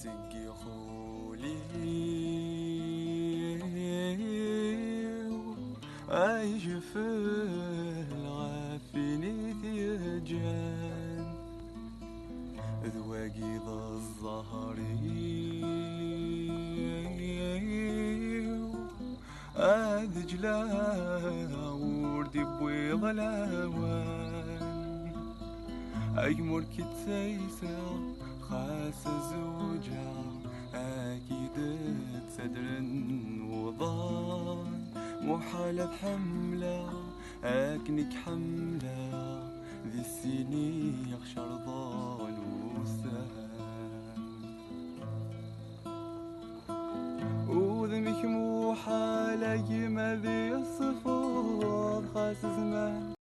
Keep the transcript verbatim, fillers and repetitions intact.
Seg ixul-iw ay jfel ɣef win i t-yeǧǧan, d wagi d ẓẓher-iw. Ad ǧleɣ ur d-iwwiḍ lawan. Agmur k-ttayseɣ xas zewǧeɣ, ad k-id-ttadren wuḍan. Muḥal ad ḥemmleɣ akken i k-ḥemmleɣ, di sin i ɣ-cerḍen wussan. Udem-ik muḥal a gma ad yeṣfuḍ xas zzman.